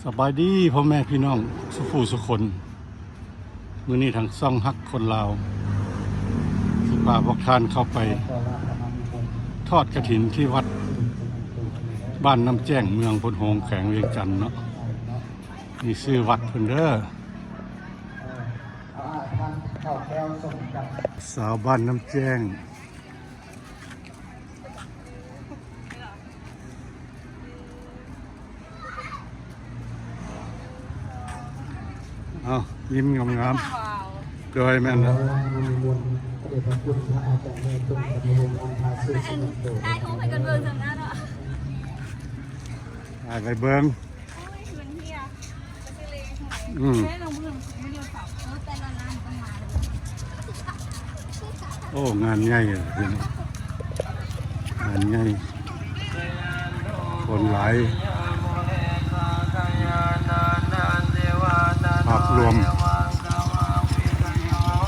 ສະບາຍດີພໍ່ແມ່ພີ່ນ້ອງສູ່ຜູ້ສູ່ຄົນ, ມື້ນີ້ທາງຊ່ອງຮັກຄົນລາວຊິພາພວກທ່ານເຂົ້າໄປທອດກະຖິນທີ່ວັດບ້ານນ້ຳແຈ້ງ ເມືອງໂພນໂຮງ ແຂວງວຽງຈັນເນາະ. ນີ້ຊື່ວັດເພິ່ນເດີ ສາວບ້ານນ້ຳແຈ້ງ. ເອົາ ຍິ້ມງາມໆ. ໂດຍ ແມ່ນແລ້ວ. ຖ່າຍຮູບໃຫ້ກັນເບິ່ງຊັ້ນນະເນາະ ຖ່າຍໄປເບິ່ງ. ອືມ ໂອ້ ງານໃຫຍ່ເລີຍພີ່ນ້ອງ ງານໃຫຍ່ ຄົນຫຼາຍ. ພາບລວມ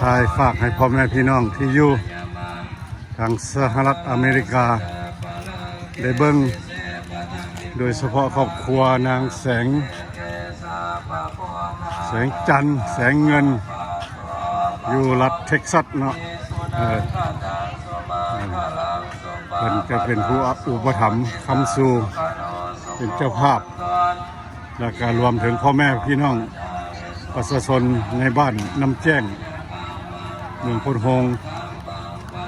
ຖ່າຍຝາກໃຫ້ພໍ່ແມ່ພີ່ນ້ອງທີ່ຢູ່ ທາງສະຫະລັດອາເມລິກາໄດ້ເບິ່ງ, ໂດຍສະເພາະຄອບຄົວນາງແສງ ແສງຈັນ ແສງເງິນ ຢູ່ລັດເທັກຊັສເນາະ. ເອີ ເພິ່ນກໍເປັນຜູ້ອຸປະຖຳຄ້ຳຊູ ເປັນເຈົ້າພາບ ແລ້ວກໍລວມເຖິງພໍ່ແມ່ພີ່ນ້ອງປະຊາຊົນໃນບ້ານນ້ຳແຈ້ງ ເມືອງໂພນໂຮງ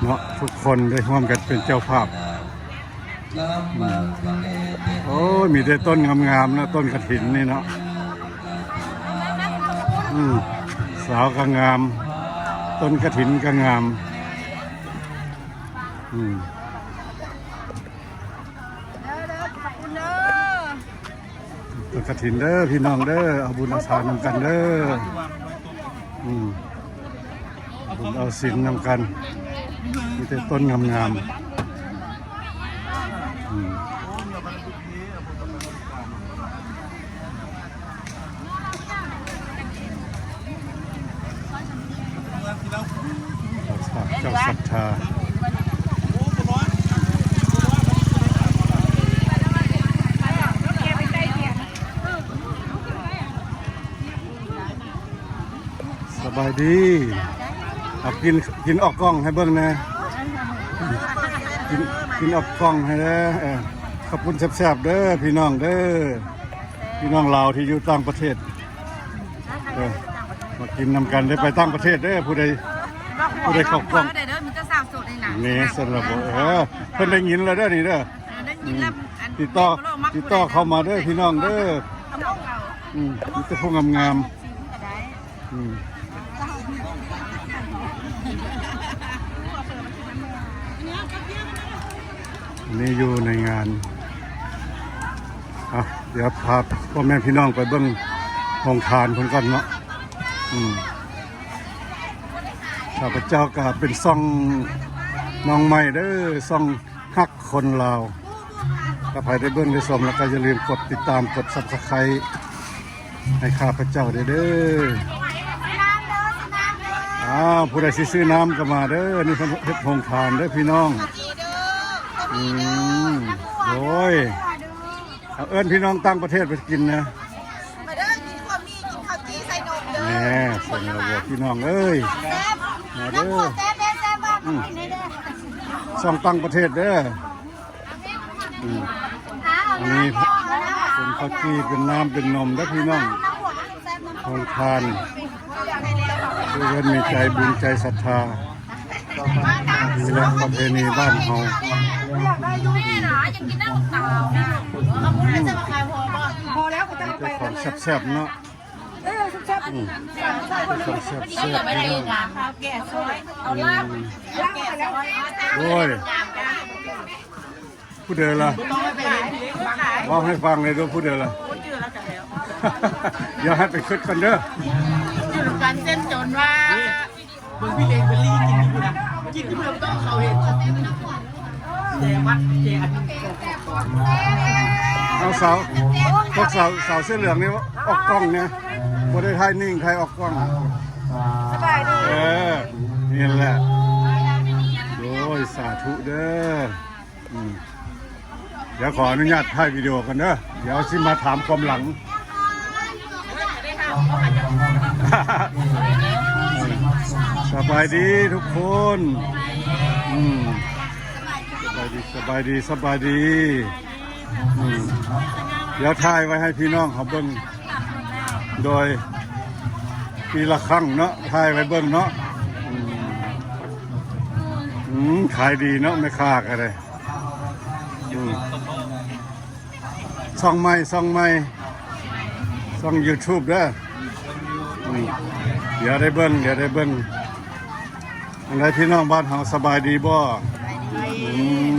ເນາະ, ທຸກຄົນໄດ້ຮ່ວມກັນເປັນເຈົ້າພາບ. ອືມ ໂອ້ຍ ມີແຕ່ຕົ້ນງາມໆເນາະ ຕົ້ນກະຖິນນີ້ເນາະ. ອືມ ສາວກໍງາມ ຕົ້ນກະຖິນກໍງາມ. ອືມ ເດີ ເດີ ຂອບຄຸນເດີ ທອດກະຖິນເດີພີ່ນ້ອງເດີ, ເອົາບຸນເອົາທານນຳກັນເດີ. ອືມ ເອົາບຸນເອົາສິນນຳກັນ, ມີແຕ່ຕົ້ນງາມໆ. ອືມ ເຈົ້າສັດທາ. ສະບາຍດີ. ເອົາ ກິນ ກິນອອກກ້ອງໃຫ້ເບິ່ງແດ່. ກິນ ກິນອອກກ້ອງໃຫ້ແດ່. ເອີ ເຂົ້າປຸ້ນແຊບໆເດີພີ່ນ້ອງເດີ, ພີ່ນ້ອງລາວທີ່ຢູ່ຕ່າງປະເທດ. ເອີ ມາກິນນຳກັນເດີ, ໄປຕ່າງປະເທດເດີ ຜູ້ໃດ ຜູ້ໃດເຂົ້າກ້ອງ. ມີແຕ່ສາວໂສດນີ້ນະ ນີ້ຊັ້ນລະບໍ. ເອີ ເພິ່ນໄດ້ຍິນແລ້ວເດີນີ້ເດີ. ເອີ ໄດ້ຍິນແລ້ວ. ອືມ ອັນ ຕິດຕໍ່ ຕິດຕໍ່ເຂົ້າມາເດີພີ່ນ້ອງເດີ. ອືມ ມີແຕ່ຜູ້ງາມໆ. ອືມ ອັນນີ້ຢູ່ໃນງານ. ອ່ະ ດຽວພາພໍ່ແມ່ພີ່ນ້ອງໄປເບິ່ງໂຮງທານເພິ່ນກ່ອນເນາະ. ອືມ ຂ້າພະເຈົ້າກໍເປັນຊ່ອງນ້ອງໃໝ່ເດີ, ຊ່ອງ ຮັກຄົນລາວ. ຖ້າໃຜໄດ້ເບິ່ງໄດ້ຊົມແລ້ວກໍຢ່າລືມກົດຕິດຕາມ ກົດ Subscribe ໃຫ້ຂ້າພະເຈົ້າໄດ້ເດີ. ອ້າວ ຜູ້ໃດຊິຊື້ນ້ຳກໍມາເດີ, ນີ້ເພິ່ນເຮັດໂຮງທານເດີພີ່ນ້ອງ. ອືມ ໂດຍ ເອົາ ເອີ້ນພີ່ນ້ອງຕ່າງປະເທດໄປກິນນະ. ມາເດີ ກິນຂົ້ວໝີ່ ກິນເຂົ້າຈີ່ໃສ່ນົມເດີ. ແນ່ ເຊິ່ງລະບໍ່ພີ່ນ້ອງເອີຍ. ແຊບ ມາເດີ ແຊບ ແຊບ ແຊບ. ອືມ ຊ່ອງຕ່າງປະເທດເດີ. ອືມ ອັນນີ້ເປັນເຂົ້າຈີ່ ເປັນນ້ຳ ເປັນນົມເດີພີ່ນ້ອງ. ໂຮງທານ ຄືເພິ່ນມີໃຈບຸນໃຈສັດທາ. ນີ້ແຫຼະປະເພນີບ້ານເຮົາ. ອືມ ມີແຕ່ຂອງແຊບໆເນາະ. ເອີ ແຊບໆ ອືມ ຂອງແຊບໆ ພີ່ນ້ອງ. ອືມ ໂອ້ຍ ຜູ້ໃດລະ? ເວົ້າໃຫ້ຟັງແດ່ດູ ຜູ້ໃດລະ? ດຽວໃຫ້ໄປຄິດກ່ອນເດີ. ຢູ່ນຳກັນເຊັ່ນຈົນວ່າ ເບິ່ງພີ່ເລັງເບລລີກິນຢູ່ພຸ້ນນະ, ກິນຢູ່ພຸ້ນນະ ບໍ່ຕ້ອງເຂົ້າເຮັດ. ແຕ່ວັດແຕ່ອັນ ເອົາສາວ ພວກສາວ ສາວເສື້ອເຫຼືອງນີ້ອອກກ້ອງແດ່, ບໍ່ໄດ້ຖ່າຍໜິງ ຖ່າຍອອກກ້ອງ. ສະບາຍດີ. ເອີ ນີ້ແຫຼະ. ໂອ້ຍ ສາທຸເດີ. ອືມ ດຽວຂໍອະນຸຍາດຖ່າຍວິດີໂອກ່ອນເດີ, ດຽວຊິມາຖາມຄວາມຫຼັງ. ສະບາຍດີທຸກຄົນ ອືມ ສະບາຍດີ ສະບາຍດີ ສະບາຍດີ ອືມ ດຽວຖ່າຍໄວ້ໃຫ້ພີ່ນ້ອງເຮົາເບິ່ງ ໂດຍ ປີລະຄັ້ງເນາະ ຖ່າຍໄວ້ເບິ່ງເນາະ ອືມ ອືມ ຂາຍດີເນາະ ແມ່ຄ້າກໍໄດ້ ອືມ ຊ່ອງໃໝ່ ຊ່ອງໃໝ່ ຊ່ອງຢູທູບເດີ ອືມ ດຽວໄດ້ເບິ່ງ ດຽວໄດ້ເບິ່ງ ຈັ່ງໃດພີ່ນ້ອງບ້ານເຮົາສະບາຍດີບໍ່? ອືມ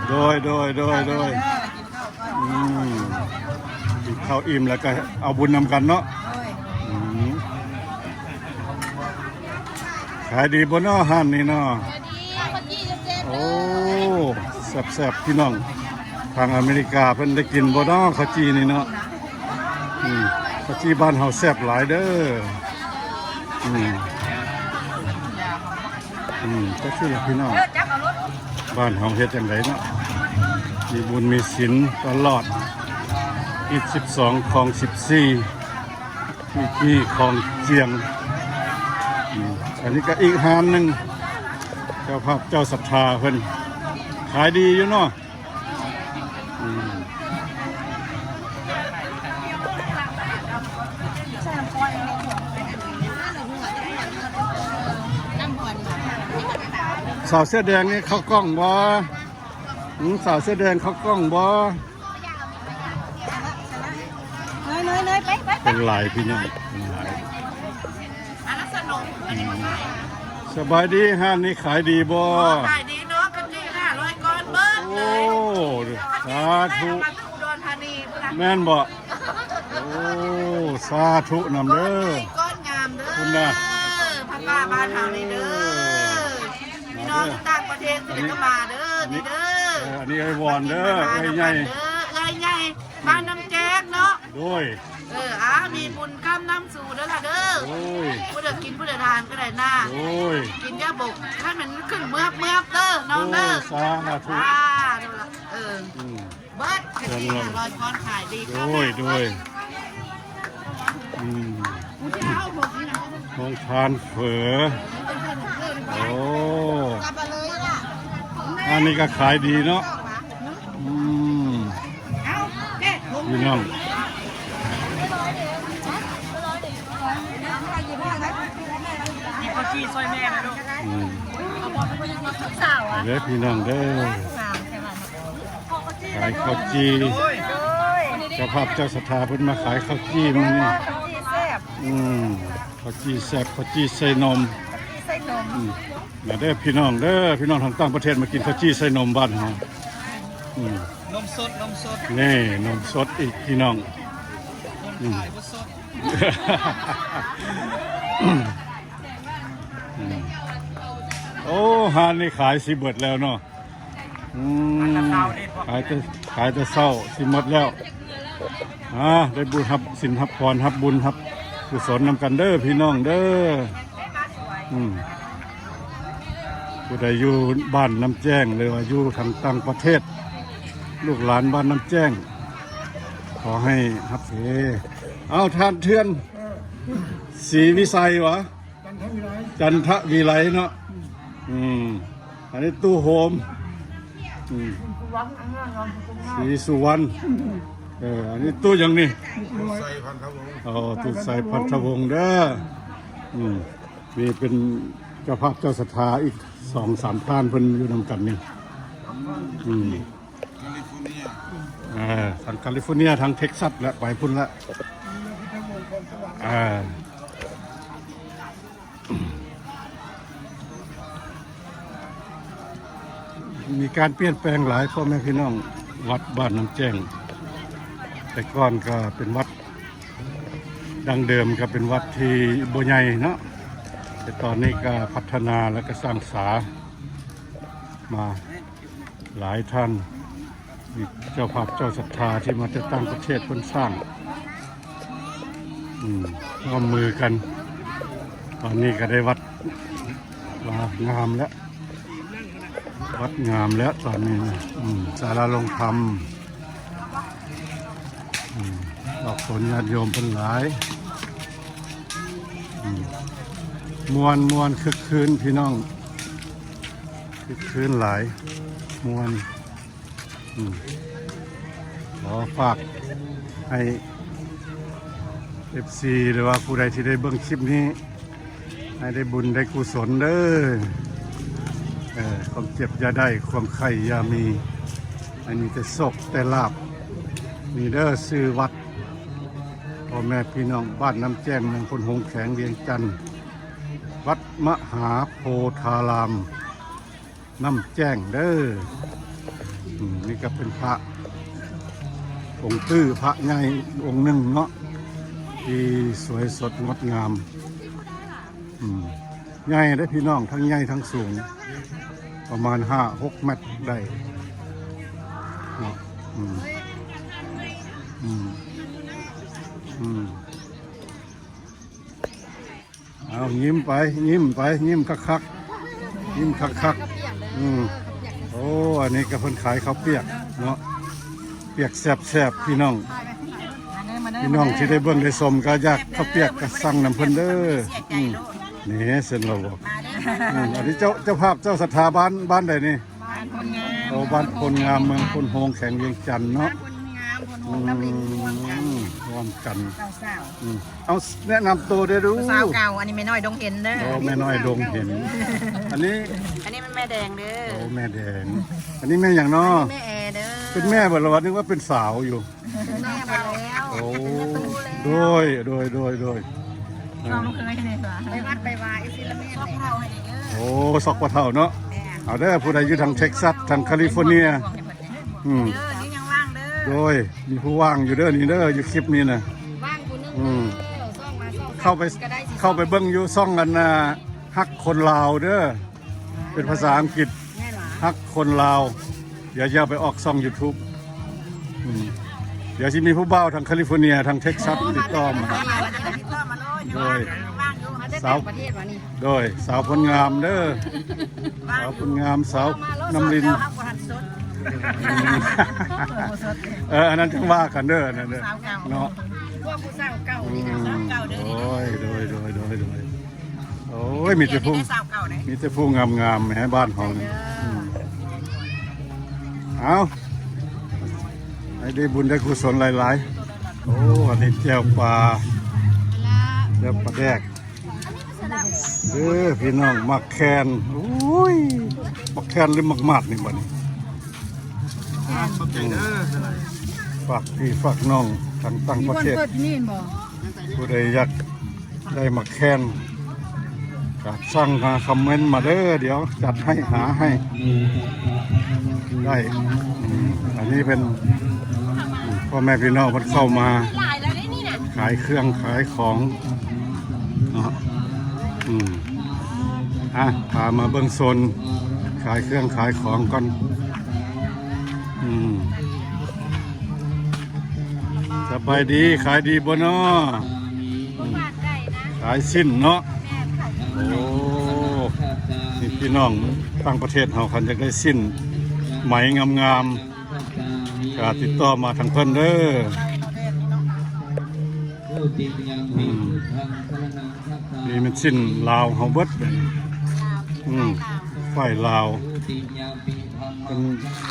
ໂດຍ ໂດຍ ໂດຍ ໂດຍ ອືມ ກິນເຂົ້າອີ່ມແລ້ວກໍເອົາບຸນນຳກັນເນາະ ອືມ ຂາຍດີບໍ່ເນາະຮ້ານນີ້ເນາະ? ໂອ້ ແຊບໆ ພີ່ນ້ອງ ທາງອາເມລິກາເພິ່ນໄດ້ກິນບໍ່ເນາະ ເຂົ້າຈີ່ນີ້ເນາະ? ອືມ ເຂົ້າຈີ່ບ້ານເຮົາແຊບຫຼາຍເດີ ອືມ ອືມ ຈັກຊີ້ລະພີ່ນ້ອງ ບ້ານເຮົາເຮັດຈັ່ງໃດເນາະ ມີບຸນມີສິນຕະຫຼອດ ອິດສິບສອງ ຄອງສິບສີ່ ອີກນີ້ຂອງຈຽງ ອືມ ອັນນີ້ກໍອີກຮ້ານໜຶ່ງ ເຈົ້າພາບເຈົ້າສັດທາເພິ່ນ ຂາຍດີຢູ່ເນາະ ອືມ ສາວເສື້ອແດງນີ້ເຂົ້າກ້ອງບໍ່? ອືມ ສາວເສື້ອແດງເຂົ້າກ້ອງບໍ່? ເນີຍໆໆ ໄປ ໄປ ໄປ ຄົນຫຼາຍພີ່ນ້ອງ ຄົນຫຼາຍ ອືມ ສະບາຍດີ ຮ້ານນີ້ຂາຍດີບໍ່? ໂອ້ ຂາຍດີເນາະ ກະຈິຫ້າຮ້ອຍກ້ອນເບິດເລີຍ ໂອ້ ສາທຸ ມາຈາກອຸດອນທານີພຸ້ນນະ ແມ່ນບໍ່? ໂອ້ ສາທຸນຳເດີ ກ້ອນໃຫຍ່ກ້ອນງາມເດີ ພຸ້ນນະ ພະປ່າບ້ານເຮົານີ້ເດີ ພີ່ນ້ອງຢູ່ຕ່າງປະເທດຊິໄດ້ກໍມາເດີ ນີ້ເດີ ເອີ ອັນນີ້ເອື້ອຍວອນເດີ ເອື້ອຍໃຫຍ່ ເອື້ອຍໃຫຍ່ ບ້ານນ້ຳແຈ້ງເນາະ ໂດຍ ເອີ ອາ ມີບຸນຄ້ຳນຳສູ່ເດີລະເດີ ໂດຍ ຜູ້ໃດກິນຜູ້ໃດທານກໍໄດ້ນາ ໂດຍ ກິນຢ່າບົກ ໃຫ້ມັນຂຶ້ນເມືອບໆເດີນ້ອງເດີ ໂອ້ ສາທຸ ອາ ເດີລະ ເອີ ອືມ ເບິດ ເພິ່ນວ່າ ຫ້າຮ້ອຍກ້ອນຂາຍດີ ໂດຍ ໂດຍ ອືມ ໂຮງທານເຝີ ໂອ້ ອັນນີ້ກໍຂາຍດີເນາະ ອືມ ພີ່ນ້ອງ ມີເຂົ້າຈີ່ຊ່ອຍແມ່ນະລູກ ອືມ ເດີພີ່ນ້ອງເດີ ຂາຍເຂົ້າຈີ່ ເຈົ້າພາບເຈົ້າສັດທາເພິ່ນມາຂາຍເຂົ້າຈີ່ມື້ນີ້ ເຂົ້າຈີ່ແຊບ ອືມ ເຂົ້າຈີ່ແຊບ ເຂົ້າຈີ່ໃສ່ນົມ ເຂົ້າຈີ່ໃສ່ນົມ ອືມ ມາເດີພີ່ນ້ອງເດີ ພີ່ນ້ອງທາງຕ່າງປະເທດມາກິນເຂົ້າຈີ່ໃສ່ນົມບ້ານເຮົາ ອືມ ນົມສົດ ນົມສົດ ນີ້ ນົມສົດອີກພີ່ນ້ອງ ອືມ ຂາຍບໍ່ສົດ ອືມ ໂອ້ ຮ້ານນີ້ຂາຍຊິເບິດແລ້ວເນາະ ອືມ ຂາຍແຕ່ ຂາຍແຕ່ເຊົ້າຊິໝົດແລ້ວ ອາ ໄດ້ບຸນຮັບສິນຮັບພອນ ຮັບບຸນຮັບກຸສົນນຳກັນເດີພີ່ນ້ອງເດີ ອືມ ຜູ້ໃດຢູ່ບ້ານນ້ຳແຈ້ງ ຫຼືວ່າຢູ່ທາງຕ່າງປະເທດ ລູກຫຼານບ້ານນ້ຳແຈ້ງ ຂໍໃຫ້ຮັບເດ ເອົາ ທ່ານເຖື່ອນ ເອີ ສີວິໄຊຫວາ? ຈັນທະວິໄລ ຈັນທະວິໄລເນາະ ອືມ ອັນນີ້ຕູ້ໂຮມ ອືມ ສີສຸວັນ ເອີ ອັນນີ້ຕູ້ຫຍັງນີ້? ຕູ້ໄຊພັນທະວົງ ອໍ ຕູ້ໄຊພັນທະວົງເດີ ອືມ ນີ້ເປັນເຈົ້າພາບເຈົ້າສັດທາອີກສອງສາມທ່ານ ເພິ່ນຢູ່ນຳກັນນີ້ ອືມ ເອີ ທາງກາລິຟໍເນຍ ທາງເທັກຊັສ ແລະ ໄປພຸ້ນລະ ເອີ ມີການປ່ຽນແປງຫຼາຍ ພໍ່ແມ່ພີ່ນ້ອງ ວັດບ້ານນ້ຳແຈ້ງ ແຕ່ກ່ອນກໍເປັນວັດ ດັ້ງເດີມກໍເປັນວັດທີ່ບໍ່ໃຫຍ່ເນາະ ແຕ່ຕອນນີ້ກໍພັດທະນາ ແລ້ວກໍສ້າງສາມາ ຫຼາຍທ່ານ ມີເຈົ້າພາບເຈົ້າສັດທາທີ່ມາຈາກຕ່າງປະເທດເພິ່ນສ້າງ ອືມ ຮ່ວມມືກັນ ຕອນນີ້ກໍໄດ້ວັດວ່າງາມແລ້ວ ວັດງາມແລ້ວຕອນນີ້ນະ ອືມ ສາລາລົງທຳ ອືມ ອອກສົນຍາດໂຍມເພິ່ນຫຼາຍ ມ່ວນ ມ່ວນ ຄຶກຄື້ນພີ່ນ້ອງ ຄຶກຄື້ນຫຼາຍ ມ່ວນ. ອືມ ຂໍຝາກໃຫ້ເອັຟຊີ ຫຼືວ່າຜູ້ໃດທີ່ໄດ້ເບິ່ງຄລິບນີ້ ໃຫ້ໄດ້ບຸນໄດ້ກຸສົນເດີ. ເອີ ຄວາມເຈັບຢ່າໄດ້ ຄວາມໄຂ້ຢ່າມີ ໃຫ້ມີແຕ່ໂຊກແຕ່ລາບ. ນີ້ເດີ ຊື່ວັດ ພໍ່ແມ່ພີ່ນ້ອງ ບ້ານນ້ຳແຈ້ງ ເມືອງໂພນໂຮງ ແຂວງວຽງຈັນ ວັດມະຫາໂພທາລາມ ນ້ຳແຈ້ງເດີ. ອືມ ນີ້ກໍເປັນພະອົງຕື້ ພະໃຫຍ່ອົງໜຶ່ງເນາະ ທີ່ສວຍສົດງົດງາມ. ອືມ ໃຫຍ່ເດ້ພີ່ນ້ອງ ທັງໃຫຍ່ທັງສູງ ປະມານຫ້າຫົກແມັດໄດ້ເນາະ. ອືມ ອືມ ອືມ. ເອົາ ຍິ້ມໄປ ຍິ້ມໄປ ຍິ້ມຄັກໆ ຍິ້ມຄັກໆ. ອືມ ໂອ້ ອັນນີ້ກໍເພິ່ນຂາຍເຂົ້າປຽກເນາະ ປຽກແຊບໆ ພີ່ນ້ອງ ພີ່ນ້ອງທີ່ໄດ້ເບິ່ງໄດ້ຊົມ ກໍຢາກເຂົ້າປຽກ ກໍສັ່ງນຳເພິ່ນເດີ. ອືມ ນີ້ເຊັ່ນລາວບອກ. ອືມ ອັນນີ້ເຈົ້າ ເຈົ້າພາບ ເຈົ້າສັດທາ ບ້ານ ບ້ານໃດນີ້? ບ້ານໂພນງາມ ໂອ້ ບ້ານໂພນງາມ ເມືອງໂພນໂຮງ ແຂວງວຽງຈັນເນາະ. ບ້ານໂພນງາມ ໂພນໂຮງ ອືມ ນຳລິນ ຮ່ວມກັນ ຮ່ວມກັນ ເຈົ້າສາວ. ອືມ ເອົາ ແນະນຳໂຕເດີ້ດູ. ສາວເກົ່າ ອັນນີ້ແມ່ນ້ອຍດົງເຫັນເດີ. ໂອ້ ແມ່ນ້ອຍດົງເຫັນ. ອັນນີ້ ອັນນີ້ແມ່ແດງເດີ. ໂອ້ ແມ່ແດງ. ອັນນີ້ແມ່ຫຍັງເນາະ? ອັນນີ້ແມ່ແອເດີ. ເປັນແມ່ເບິດລະວະ ນຶກວ່າເປັນສາວຢູ່. ເປັນແມ່ເບິດແລ້ວ. ໂອ້ ເປັນແມ່ຕູ້ແລ້ວ. ໂດຍ ໂດຍ ໂດຍ ໂດຍ. ຊອກລູກເຂີຍໃຫ້ແດ່ຕົວະ ໄປວັດໄປວາອີ່ຊິລະແມ່ນ. ຊອກພໍ່ເຖົ້າໃຫ້ແດ່ເດີ. ໂອ້ ຊອກພໍ່ເຖົ້າເນາະ. ແມ່ນ. ເອົາເດີ ຜູ້ໃດຢູ່ທາງເທັກຊັສ ທາງຄາລິຟໍເນຍ ອືມ ເດີ ຍັງວ່າງເດີ. ໂດຍ ມີຜູ້ວ່າງຢູ່ເດີ ນີ້ເດີ ຢູ່ຄລິບນີ້ນະ ວ່າງຜູ້ໜຶ່ງ. ອືມ ເດີ ຊອກມາຊອກ ເຂົ້າໄປ ກໍໄດ້ ເຂົ້າໄປເບິ່ງຢູ່ຊ່ອງອັນນ່າ ຮັກຄົນລາວເດີ ເປັນພາສາອັງກິດ. ແມ່ນຫວາ? ຮັກຄົນລາວ. ດຽວຈະເອົາໄປອອກຊ່ອງຢູທູບ. ອືມ ດຽວຊິມີຜູ້ບ່າວທາງຄາລິຟໍເນຍ ທາງເທັກຊັສ ຕິດຕໍ່ມາ. ໂດຍ ສາວ ໂດຍ ສາວໂພນງາມເດີ ສາວໂພນງາມ ສາວນຳລິນ. ເອີ ອັນນັ້ນຈັ່ງວ່າກັນເດີ ອັນນັ້ນເດີ ເນາະ. ພວກຜູ້ສາວເກົ່ານີ້ນະ ອືມ ສາວເກົ່າເດີ. ໂດຍ ໂດຍ ໂດຍ ໂດຍ ໂດຍ. ໂອ້ຍ ມີແຕ່ຜູ້ ມີແຕ່ຜູ້ງາມໆ ແໝ ບ້ານເຮົານີ້. ເອີ ອືມ ເອົາ ໃຫ້ໄດ້ບຸນໄດ້ກຸສົນຫຼາຍໆ. ໂອ້ ອັນນີ້ແຈ່ວປາ ແຈ່ວປາແດກເດີພີ່ນ້ອງ. ໝາກແຄນ ໂອ້ຍ ໝາກແຄນ ຫຼື ໝາກໝາດນີ້ບັດນີ້. ຂອບໃຈເດີ. ອືມ ຝາກພີ່ຝາກນ້ອງທາງຕ່າງປະເທດ ມີບ່ອນເປີດຢູ່ນີ້ແມ່ນບໍ່? ຜູ້ໃດຢາກ ໄດ້ໝາກແຄນ ກໍສັ່ງມາ ຄອມເມັນມາເດີ ດຽວຈັດໃຫ້ ຫາໃຫ້ໄດ້. ອືມ ອັນນີ້ເປັນ ອືມ ພໍ່ແມ່ພີ່ນ້ອງເພິ່ນເຂົ້າມາຂາຍເຄື່ອງຂາຍຂອງເນາະ. ອືມ ອ່ະ ພາມາເບິ່ງໂຊນຂາຍເຄື່ອງຂາຍຂອງກ່ອນ. ອືມ ສະບາຍດີ ຂາຍດີບໍ່ນໍ? ຂາຍສິ້ນເນາະ. ໂອ້ ນີ້ພີ່ນ້ອງຕ່າງປະເທດເຮົາ ຄັນຢາກໄດ້ສິ້ນໄໝງາມໆ ກໍຕິດຕໍ່ມາທາງເພິ່ນເດີ. ອືມ ນີ້ແມ່ນສິ້ນລາວເຮົາເບິດເດ. ອືມ ຝ້າຍລາວ ເພິ່ນ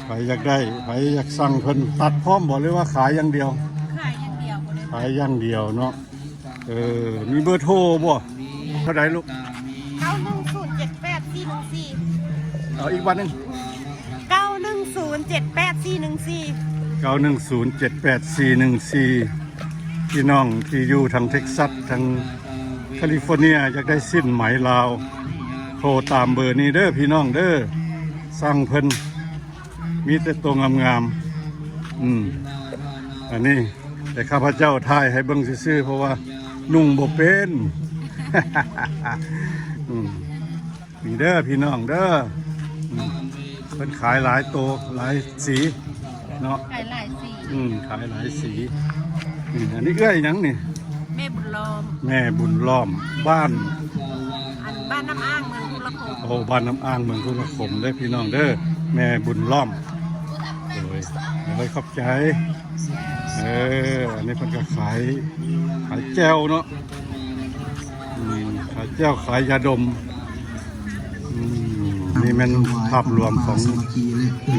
ໃຜຢາກໄດ້ ໃຜຢາກສັ່ງ ເພິ່ນຕັດພ້ອມບໍ່ ຫຼືວ່າຂາຍຢ່າງດຽວ? ຂາຍຢ່າງດຽວ ຂາຍຢ່າງດຽວເນາະ. ເອີ ມີເບີໂທບໍ່? ເທົ່າໃດລູກ? ເກົ້າໜຶ່ງສູນເຈັດແປດສີ່ໜຶ່ງສີ່. ເອົາອີກບາດໜຶ່ງ. ເກົ້າໜຶ່ງສູນເຈັດແປດສີ່ໜຶ່ງສີ່ ເກົ້າໜຶ່ງສູນເຈັດແປດສີ່ໜຶ່ງສີ່. ພີ່ນ້ອງທີ່ຢູ່ທາງເທັກຊັສ ທາງຄາລິຟໍເນຍ ຢາກໄດ້ສິ້ນໄໝລາວ ໂທຕາມເບີນີ້ເດີພີ່ນ້ອງເດີ ສັ່ງເພິ່ນ ມີແຕ່ໂຕງາມໆ. ອືມ ອັນນີ້ແຕ່ຂ້າພະເຈົ້າຖ່າຍໃຫ້ເບິ່ງຊື່ໆ ເພາະວ່ານຸ່ງບໍ່ເປັນ. ອືມ ນີ້ເດີພີ່ນ້ອງເດີ. ອືມ ເພິ່ນຂາຍຫຼາຍໂຕຫຼາຍສີເນາະ. ຂາຍຫຼາຍສີ. ອືມ ຂາຍຫຼາຍສີ. ນີ້ ອັນນີ້ເອື້ອຍຫຍັງນີ້? ແມ່ບຸນລ້ອມ. ແມ່ບຸນລ້ອມ ບ້ານ ອັນ ບ້ານນ້ຳອ່າງ ເມືອງທຸລະຄົມ. ໂອ້ ບ້ານນ້ຳອ່າງ ເມືອງທຸລະຄົມເດີພີ່ນ້ອງເດີ. ແມ່ບຸນລ້ອມ. ໂດຍ ໂດຍ ຂອບໃຈ. ເອີ ອັນນີ້ເພິ່ນກໍຂາຍ ຂາຍແຈ່ວເນາະ. ອືມ ຂາຍແຈ່ວຂາຍຢາດົມ. ອືມ ນີ້ແມ່ນພາບລວມຂອງ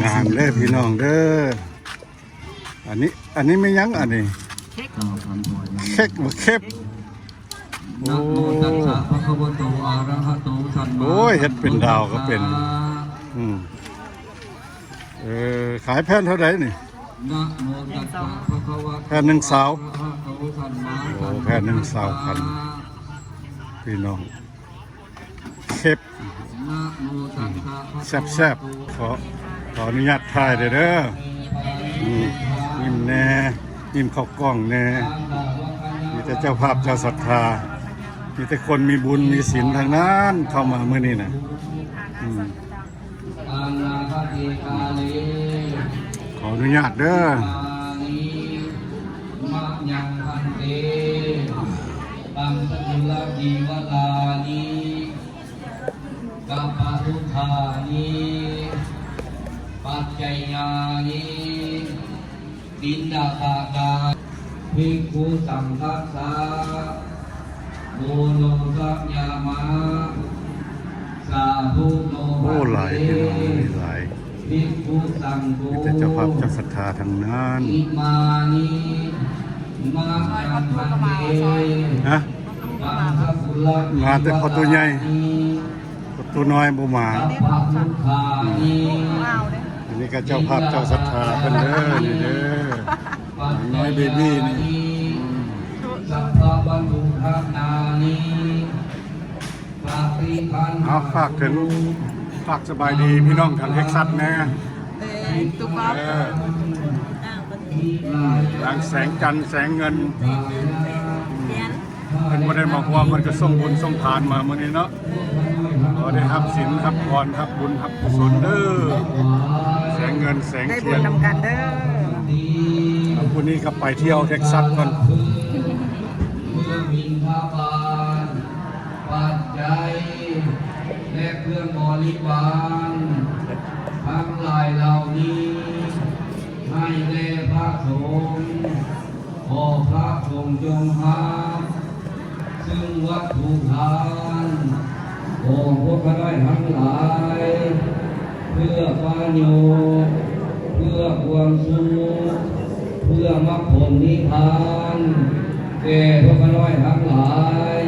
ງານເດີພີ່ນ້ອງເດີ. ອັນນີ້ ອັນນີ້ແມ່ນຫຍັງອັນນີ້? ເຄັກ ເຄັກບໍ່ ເຄັບ. ໂອ້ ນະໂມຕັດສະພະຄະວະໂຕ ອະຣະຫະໂຕ ສຳມາສຳພຸດທັດສະ. ໂອ້ຍ ເຮັດເປັນດາວກໍເປັນ. ອືມ ເອີ ຂາຍແຜ່ນເທົ່າໃດນີ້? ນະໂມຕັດສະພະຄະວະໂຕ ແຜ່ນໜຶ່ງຊາວ. ອະຣະຫະໂຕ ສຳມາສຳພຸດທັດສະ. ໂອ້ ແຜ່ນໜຶ່ງຊາວພັນ ພີ່ນ້ອງ. ເຄັບ ນະໂມຕັດສະພະຄະວະໂຕ ແຊບໆ. ຂໍ ຂໍອະນຸຍາດຖ່າຍເດີ ເດີ. ອືມ ຍິ້ມແດ່ ຍິ້ມເຂົ້າກ້ອງແດ່. ມີແຕ່ເຈົ້າພາບເຈົ້າສັດທາ ມີແຕ່ຄົນມີບຸນມີສິນທັງນັ້ນເຂົ້າມາມື້ນີ້ນະ. ອືມ ຂໍອະນຸຍາດເດີ. ມະຍັງພັນເຕ ຕັງສະກຸລະຈີວະຕານິ ກະປະຕຸດຖານິ ປັດໄຈຍານິ ບິນດາບາກາ ພິກຂຸສັງຄັດສະ ໂອໂນສະຍາມະ ສາທຸໂນ ໂອ້ ຫລາຍ ພີ່ນ້ອງ ຫຼາຍ ພິກຂຸສັງໂຄ ມີແຕ່ເຈົ້າພາບເຈົ້າສັດທາທັງນັ້ນ. ອິມານິ ມະຍັງພັນເຕ ຮະ ມາແຕ່ພໍ່ໂຕໃຫຍ່ ພໍ່ໂຕນ້ອຍບໍ່ມາ. ອັນນີ້ກໍເຈົ້າພາບເຈົ້າສັດທາເພິ່ນເດີ ນີ້ເດີ ນ້ອຍເບບີນີ້. ເອົາ ຝາກເຖິງ ຝາກສະບາຍດີພີ່ນ້ອງທາງເທັກຊັສແດ່. ເອີ ທາງແສງຈັນ ແສງເງິນ ເພິ່ນບໍ່ໄດ້ມາຮ່ວມ ເພິ່ນກໍສົ່ງບຸນສົ່ງທານມາມື້ນີ້ເນາະ. ຂໍໄດ້ຮັບສິນ ຮັບພອນ ຮັບບຸນ ຮັບກຸສົນເດີ ແສງເງິນ ແສງທຽນ ໄດ້ບຸນນຳກັນເດີ. ແລ້ວຜູ້ນີ້ກໍໄປທ່ຽວເທັກຊັສກ່ອນ. ເພື່ອບິນທະບາດ ປັດໄຈ ແລະ ເຄື່ອງບໍລິວານທັງຫຼາຍເຫຼົ່ານີ້ ໃຫ້ແດ່ພະສົງ. ຂໍພະສົງຈົ່ງຮັບ ຊຶ່ງວັດຖຸທານ ຂອງພວກຂ້ານ້ອຍທັງຫຼາຍ ເພື່ອປະໂຫຍດ ເພື່ອຄວາມສຸກ ເພື່ອມັກຜົນນິບພານ ແກ່ພວກຂ້ານ້ອຍທັງຫຼາຍ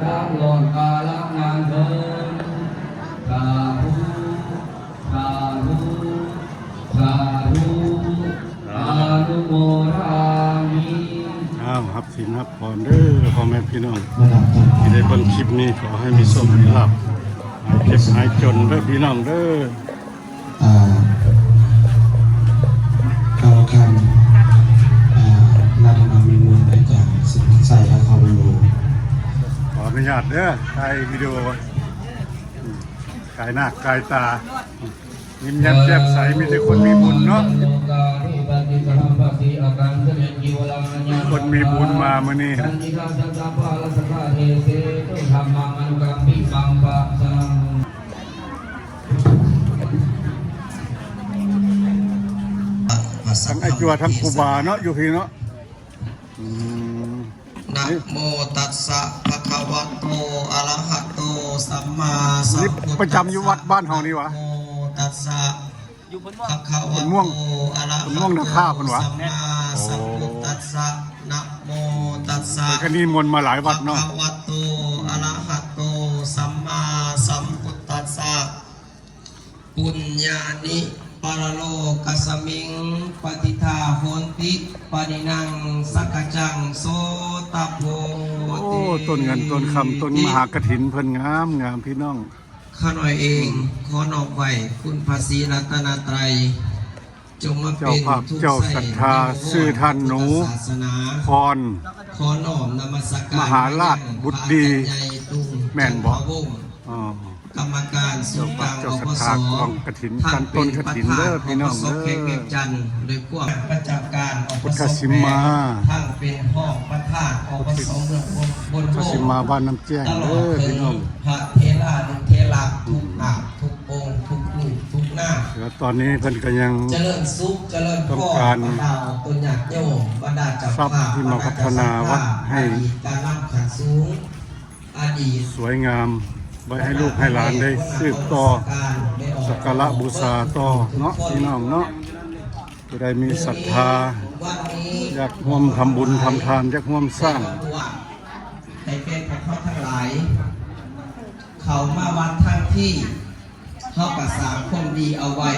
ຕະຫຼອດກາລະນານເທີນ. ສາທຸ ສາທຸ ສາທຸ ອານຸໂມທາມິ. ອ້າວ ຮັບສິນຮັບພອນເດີ ພໍ່ແມ່ພີ່ນ້ອງທີ່ໄດ້ເບິ່ງຄລິບນີ້ ຂໍໃຫ້ມີໂຊກມີລາບ ຫາຍເຈັບຫາຍຈົນເດີພີ່ນ້ອງເດີ. ອ່າ ກ່າວຄຳ ອ່າ ນາດະນາມີມູນ ອາຈານ ສິນໄຊ ອາຄາວະໂລ. ຂໍອະນຸຍາດເດີ ຖ່າຍວິດີໂອ ກາຍໜ້າກາຍຕາ. ຍິ້ມແຍ້ມແຈ່ມໃສ ມີແຕ່ຄົນມີບຸນເນາະ ມີຄົນມີບຸນມາມື້ນີ້. ທັງອ້າຍຈົວ ທັງຄູບາເນາະ ຢູ່ພີ້ເນາະ. ອືມ ນະໂມຕັດສະພະຄະວະໂຕ ອະລະຫະໂຕ ສຳມາສຳພຸດທັດສະ. ນີ້ປະຈຳຢູ່ວັດບ້ານເຮົານີ້ຫວາ? ນະໂມຕັດສະ ຢູ່ເພິ່ນມ່ວງ ພະຄະວະໂຕ ອະລະຫະໂຕ ສຳມາສຳພຸດທັດສະ. ນະໂມຕັດສະ ເພິ່ນກໍນິມົນມາຫຼາຍວັດເນາະ. ພະຄະວະໂຕ ອະລະຫະໂຕ ສຳມາສຳພຸດທັດສະ. ປຸນຍານິ ປະລະໂລກັດສະມິງ ປະຕິດຖາໂຫນຕິ ປະນິນັງ ສັກກະຈັງ ໂສຕະໂພ ໂອ້ ເຕ ຕົ້ນເງິນຕົ້ນຄຳ ຕົ້ນມະຫາກະຖິນເພິ່ນງາມໆ ພີ່ນ້ອງ. ຂ້ານ້ອຍເອງ ອືມ ຂໍນອບໄຫວ້ຄຸນພະສີລັດຕະນະໄຕ ຈົ່ງມາເປັນ ເຈົ້າພາບ ທຸກ ເຈົ້າສັດທາ ໃສ່ໃນໂອວາດ ຊື່ທ່ານໜູ ພຸດທະສາສະໜາ ພອນ ຂໍນ້ອມນະມັດສະການ ມະຫາລາດບຸດດີ ມາຍັງພະອາຈານໃຫຍ່ຕຸງ ແມ່ນບໍ່? ຈັນທະວົງ ອໍ ກຳມະການສູນກາງ ເຈົ້າພາບ ອພສ ເຈົ້າສັດທາກອງກະຖິນ ທ່ານເປັນປະທານ ຕົ້ນກະຖິນເດີພີ່ນ້ອງເດີ ແຂວງວຽງຈັນ ໂດຍຄວາມປະຈຳການ ອພສ ແຂວງວຽງຈັນ ພຸດທະສິມມາ ທ່ານເປັນຮອງປະທານ ອພສ ເມືອງໂພນໂຮງ ພຸດທະສິມມາບ້ານນ້ຳແຈ້ງເດີພີ່ນ້ອງ ຕະຫຼອດເຖິງພະເຖລານຸເຖລະ ອືມ ທຸກອາບ ທຸກອົງ ທຸກຮູບ ທຸກນາມ. ແລ້ວຕອນນີ້ເພິ່ນກໍຍັງ ຈະເລີນສຸກ ຈະເລີນພອນ ຕ້ອງການ ບັນດາຕົນຍາດໂຍມ ບັນດາເຈົ້າພາບ ຊັບທີ່ມາພັດທະນາວັດໃຫ້ ບັນດາເຈົ້າພາບ ອະດີດການນຳຂັ້ນສູງ ສວຍງາມ ໄວ້ໃຫ້ລູກໃຫ້ຫຼານໄດ້ສືບຕໍ່ສັກກາລະບູຊາຕໍ່ເນາະ ພີ່ນ້ອງເນາະ. ຜູ້ໃດມີສັດທາຢາກຮ່ວມທຳບຸນທຳທານ ຢາກຮ່ວມສ້າງ ໃຫ້ແກ່ພວກເຮົາທັງຫຼາຍ ເຂົ້າມາວັດທັງທີ ເຮົາກໍສ້າງຄວາມດີເອົາໄວ້